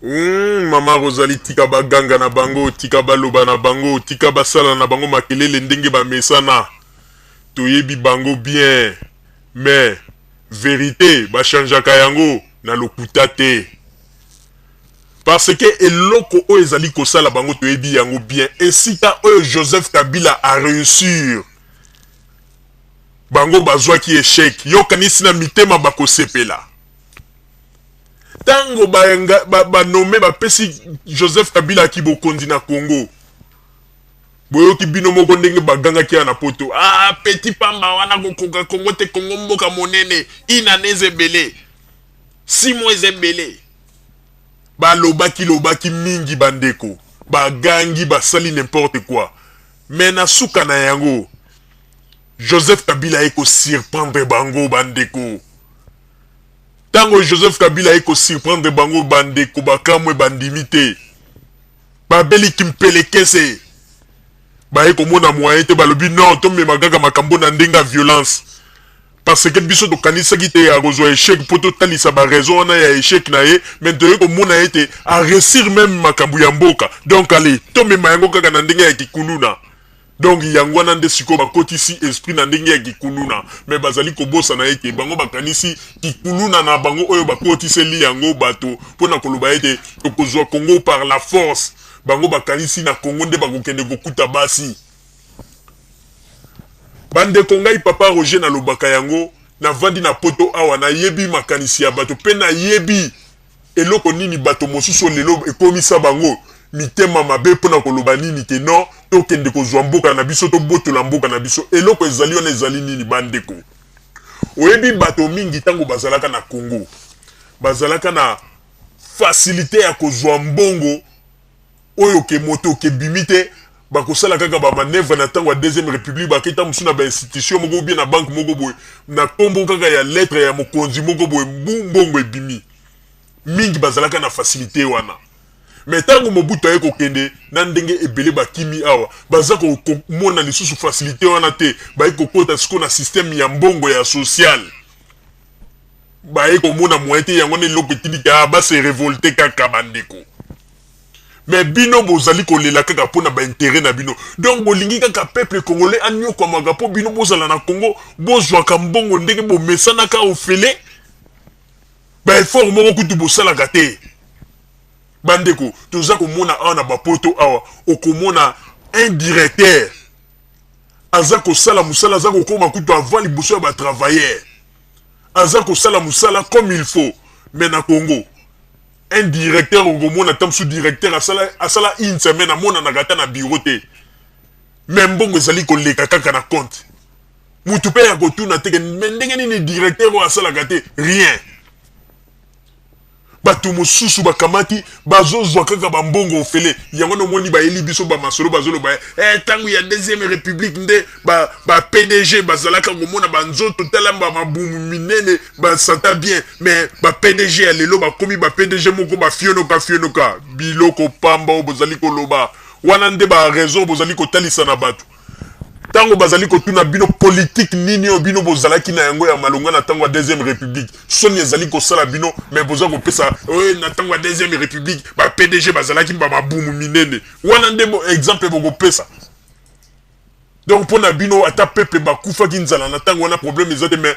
Mama Rosalie, tika baganga na bango, tika baloba na bango, tika basala na bango makelele ndenge bamesana. Toyebi bango bien, mais vérité bachangeaka yango na lokuta te, parce que eloko oyo ezali kosala bango, toyebi yango bien. Esika oyo Joseph Kabila aréussir, bango bazwaki échec. Yokanisi na mitema bakosepela ntango banome bapesi Joseph Kabila aki bokonzi na Congo. Boyoki bino moko ndenge bagangaki ya na Poto: "Ah, petit pamba wana kokoka Congo te, Congo mboka monene, inane eza ebele, 6 mois eza ebele." Balobaki lobaki mingi, bandeko, bagangi, basali n'importe quoi, mais na suka na yango, Joseph Kabila aye kosurprendre bango, bandeko. Ntango Joseph Kabila aye kosurprendre bango, bandeko, bakamwe, bandimi te, babeliki mpelekese, baye komona moyen te. Balobi: "Non, tomema kaka makambo na ndenge ya violence, parce que biso tokanisaki te akozwa échec mpo totalisa baraison wana ya échec na ye, mais toye komona ye te aréussir même makambo ya mboka. Donc ale, tomema yango kaka na ndenge ya kikuluna." Donc yango wana nde sikoyo bakotisi esprit na ndenge ya kikuluna. Mais bazali kobosana ete bango bakanisi kikuluna na bango oyo bakotiseli yango bato mpona koloba ete tokozwa Congo par la force. Bango bakanisi na Congo nde bakokende kokuta basi. Bandeko, ngai papa Roger nalobaka yango, navandi na Poto awa, nayebi makanisi ya bato mpe nayebi eloko nini bato mosusu lelo ekomisa bango mitema mabe mpona koloba nini te: "Non, tokende kozwa mboka na biso, tobotola mboka na biso." Eloko ezali wana ezali nini, bandeko? Oyebi, bato mingi ntango bazalaka na Congo, bazalaka na facilité ya kozwa mbongo oyo ke moto okebimi te. Bakosala kaka bamanœuvre na ntango ya Deuxième République, baketa mosusu na bainstitution moko bien na banque moko boye, na nkombo kaka ya lettre ya mokonzi moko boye, mbongo ebimi. Mingi bazalaka na facilité wana. Mais ntango Mobutu aye kokende, na ndenge ebele bakimi awa, baza komona lisusu facilité wana te. Baye kokota sikoyo na système ya mbongo ya social, baye komona moyen te. Yango wana eloko etindiki base révolte kaka, bandeko. Mais bino bozali kolela kaka mpo na baintérêt na bino. Donc bolingi kaka peuple congolais anyokwamaka mpo bino bozala na Congo, bozwaka mbongo ndenge bomesanaka ofele. Baeffort moko kutu bosalaka te. Bandeko, toza komona awa na bapoto awa, okomona un directeur aza kosala mosala, aza kokóma kutu avant liboso ya batravailleur, aza kosala mosala comme il faut. Mais na Congo, un directeur, okomona ata mosusu directeur asala une semaine amonanaka ata na bureau te, mais mbongo ezali koleka kaka na compte. Mutu mpe ya kotuna te: "Mais ndenge nini directeur oyo asalaka te rien?" Bato mosusu bakamati, bazozwa kaka bambongo ofele. Yango nomoni bayeli biso bamasolo, bazoloba ntango ya Deuxième République nde ba PDG bazalaka komona banzoto, tala bamabumu minene, basanta bien. Mais ba PDG ya lelo bakomi ba PDG moko bafionoka fionoka. Biloko pamba oyo bozali koloba wana nde baraison bozali kotalisa na bato ntango bazali kotuna bino politike nini oyo bino bozalaki na yango ya malonga na ntango ya Deuxième République. Soni ezali kosala bino, mais boza kopesa oyo na ntango ya Deuxième République ba PDG bazalaki bamabumu minene. Wana nde exemple bokopesa. Donc mpo na bino, ata peuple bakufaki nzala na ntango wana, problème eza te. Mais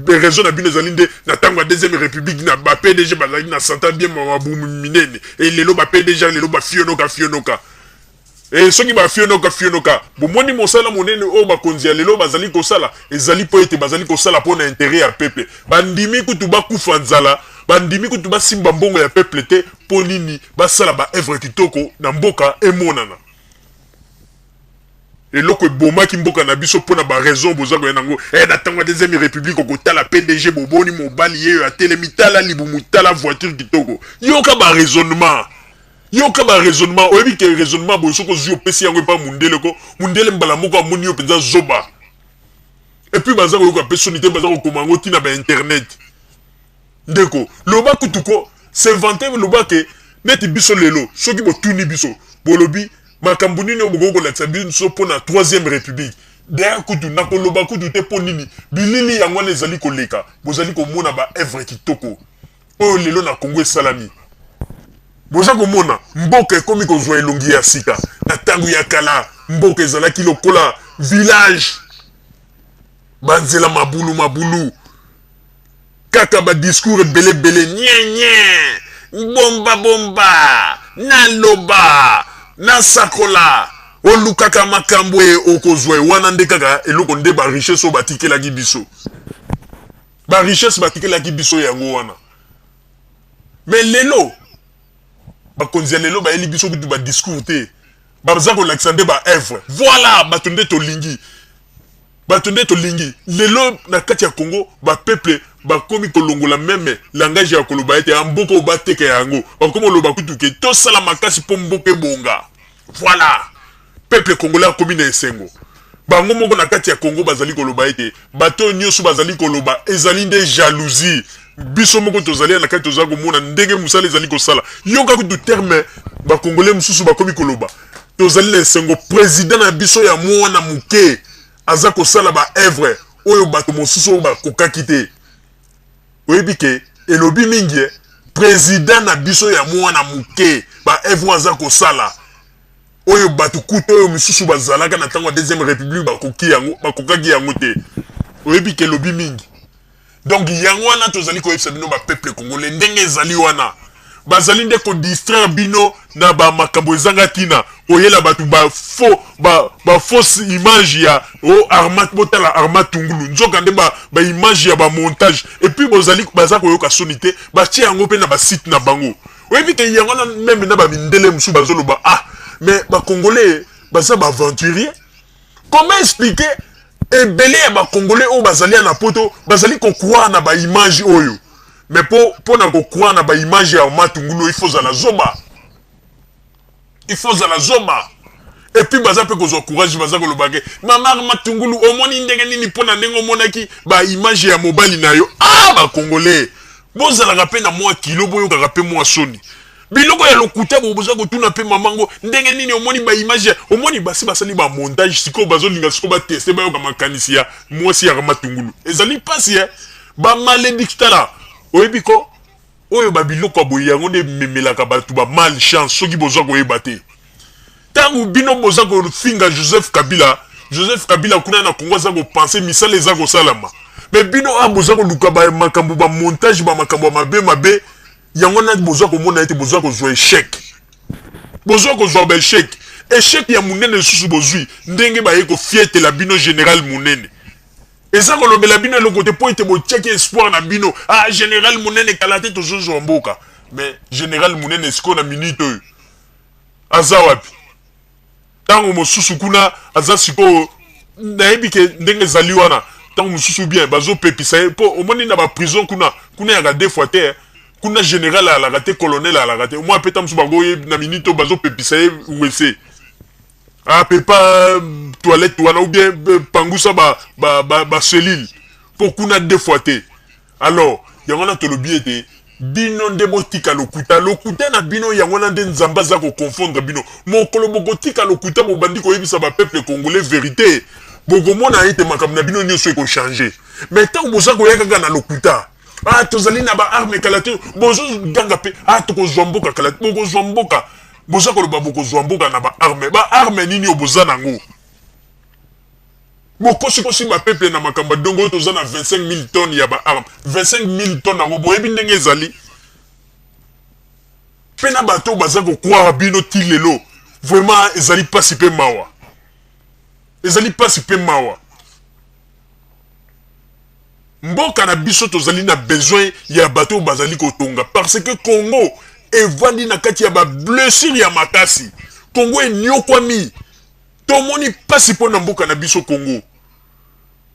raison na bino ezali nde na ntango ya Deuxième République na ba PDG bazalaki na santa bien, mabumu minene, e lelo ba PDG lelo bafionoka fionoka. E soki bafionoka fionoka, bomoni mosala monene oyo bakonzi ya lelo bazali kosala ezali mpo ete bazali kosala mpo na intérêt ya peuple. Bandimi kutu bakufa nzala, bandimi kutu basimba mbongo ya peuple te. Mpo nini? Basala baœuvre kitoko na mboka emonana. Eloko ebomaki mboka na biso mpo na baraison boza koya nango na ntango ya Deuxième République, okotala PDG, boboni mobali ye oyo atelemi, tala libumu, tala voiture kitoko. Yoka baraisonnement, yoka baraisonnement. Oyebi ke raisonnement boye, soki ozwi, opesi yango epa mundele ko, mundele mbala moko amoni yo mpenza zoba. Et puis baza koyoka mpe soni te, baza kokoma yango ntina bainternet. Ndeko, loba kutu ko s'invente, loba ke neti biso lelo, soki botuni biso, bolobi makambo nini oyo bokoki kolakisa biso mpo na Troisième République? D'ailleurs kutu nakoloba kutu te. Mpo nini? Bilili yango wana ezali koleka, bozali komona baœuvre kitoko oyo lelo na Congo esalami. Boza komona mboka ekomi kozwa elongi ya sika. Na ntango ya kala, mboka ezalaki lokola village, banzela mabulu mabulu, kaka ba discours ebele ebele, nye nye, bomba bomba, naloba, nasakola, olukaka makambo e okozwa e wana nde kaka eloko nde ba richesse oyo batikelaki biso, ba richesse batikelaki biso yango wana. Mais lelo bakonzi ya lelo bayeli biso kutu ba discours te, baza kolakisa nde ba œuvre. Voilà, bato nde tolingi, bato nde tolingi. Lelo na kati ya Congo, ba peuple bakomi kolongola même langage ya koloba ete ya mboka oyo bateka yango, bakomi koloba kutu ke tosala makasi mpo mboka ebonga. Voilà, peuple congolais akomi na esengo. Bango moko na kati ya Congo bazali koloba ete bato oyo nyonso bazali koloba ezali nde jalousie. Biso moko tozali na kati, tozali komona ndenge mosala ezali kosala. Yoka kutu terme bakongolais mosusu bakomi koloba: tozali na esengo, président na biso ya mwana moke aza kosala ba œuvre oyo bato mosusu oyo bakokaki te. Oyebi ke elobi mingi, président na biso ya mwana moke, ba œuvre aza kosala oyo bato kuta oyo misusu bazalaka na ntango ya Deuxième République bakoki yango, bakokaki yango te. Oyebi ke elobi mingi. Donc yango wana tozali koyebisa bino, bapeuple congolais, ndenge ezali wana, bazali nde kodistraire bino na bamakambo ezanga ntina, koyela bato bafaux bafausse image ya o Armand. Botala Armand Tungulu, nzoka nde baimage ya bamontage. Et puis bozali baza koyoka soni te, batie yango mpe na basite na bango. Oyebi ke yango wana même na bamindele mosusu bazoloba: ah, mais bacongolais baza baaventurier. Comment expliquer ebele ya bacongolais oyo bazali ya na Poto bazali kocroire na baimage oyo? Mais mpo na kocroire na baimage ya Armand Tungulu, il faut ozala zoba, il faut ozala zoba. Et puis baza mpe kozwa courage, baza koloba ke mama Armand Tungulu, omoni ndenge nini mpo na ndenge omonaki baimage ya mobali na yo? Ah, bacongolais, bozalaka mpe na mwa kilo, boyokaka mpe mwa soni. Biloko ya lokuta bo boza kotuna mpe mamango ndenge nini omoni baimage, omoni basi basali bamontage. Sikoyo bazolinga sikoyo batester, bayoka makanisi ya mwasi ya Matungulu. Ezali mpasi e bamalédiction. Tala, oyebi ko oyo babiloko ya boye, yango nde ememelaka bato bamalchance. Soki bozwa koyeba te, ntango bino boza kofinga Joseph Kabila, Joseph Kabila kuna na Kongo aza kopenser misala eza kosalama. Mais bino a boza koluka bamakambo, bamontage, bamakambo ya mabe mabe, yango na bozwa komona ete bozwa kozwa échec, bozwa kozwa baéchec, échec ya monene lisusu. Bozwi ndenge baye kofietela bino général monene, eza kolobela bino eloko te, mpo ete botiaki espoir na bino: ah, général monene, kala te tozozwa mboka. Mais général monene sikoyo na minute oyo aza wapi? Ntango mosusu kuna aza sikoyo, nayebi ke ndenge ezali wana, ntango mosusu bien bazopepisa ye, mpo omoni na baprison kuna, kuna yaka deux fois te. Kuna général alaka te, colonel alaka te. Omwa mpe ta mosusu bango na minute oyo bazopepisa ye wc, apepa toilette wana ou bien pangusa bacellule, mpo kuna deux fois te. Alors yango wana tolobi ete bino nde botika lokuta, lokuta na bino. Yango wana nde Nzambe aza koconfondre bino. Mokolo bokotika lokuta, bobandi koyebisa bapeuple congolais vérité, bokomona ete makambo na bino nyonso ekochange. Mais ntango boza koya kaka na lokuta, ah, tozali na baarme, kala te bozoganga mpe, ah, tokozwa mboka kala te, bokozwa mboka. Boza koloba bokozwa mboka na baarme, baarme nini oyo boza nango? Bokosikosi bapeuple na makambo ya dongo oyo. Toza na 25 000 tonnes ya baarme. 25 000 tonnes yango, boyebi ndenge ezali mpe na bato oyo baza kocroire bino ti lelo? Vraiment ezali mpasi mpe mawa, ezali mpasi mpe mawa. Mboka na biso, tozali na besoin ya bato oyo bazali kotonga, parce que Congo evandi na kati ya bablessure ya makasi. Congo enyokwami, tomoni mpasi mpo na mboka na biso Congo.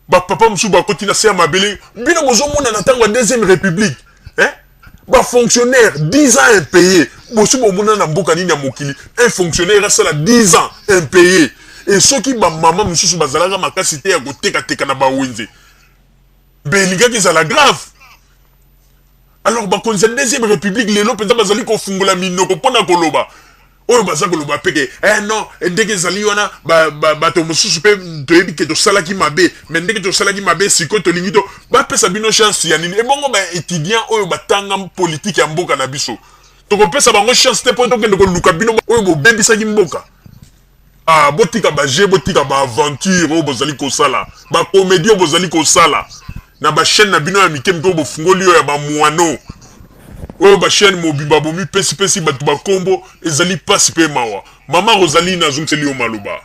Bapapa mosusu bakoti na se ya mabele. Bino bozomona na ntango ya Deuxième République, hein? Bafonctionnaire 10 ans impayé. Bosi bomona na mboka nini ya mokili un fonctionnaire asala 10 ans impayé? E soki bamama mosusu bazalaka makasi te ya kotekateka na bawenze, mpe elingaki ezala grave. Alors bakonzi ya Deuxième République lelo mpenza bazali kofungola minoko mpona koloba oyo baza koloba mpe ke eh non, ndenge ezali wana, bato mosusu mpe toyebi ke tosalaki mabe, mais ndenge tosalaki mabe, sikoyo tolingi to bapesa bino chance ya nini? Ebongo baétudiant oyo batanga politike ya mboka na biso, Tokopesa bango chance te mpo tokende koluka bino oyo bobebisaki mboka. Ah, botika ba jeux, botika ba aventure oyo bozali kosala, ba comédie oyo bozali kosala na ba chaîne na bino ya mike mike oyo bofungoli, oyo ya ba moineaux, oyo ba chaîne mobimba bomipesipesi bato bakombo. Ezali pasi mpe mawa. Mama Rosalie, nazongiseli yo maloba.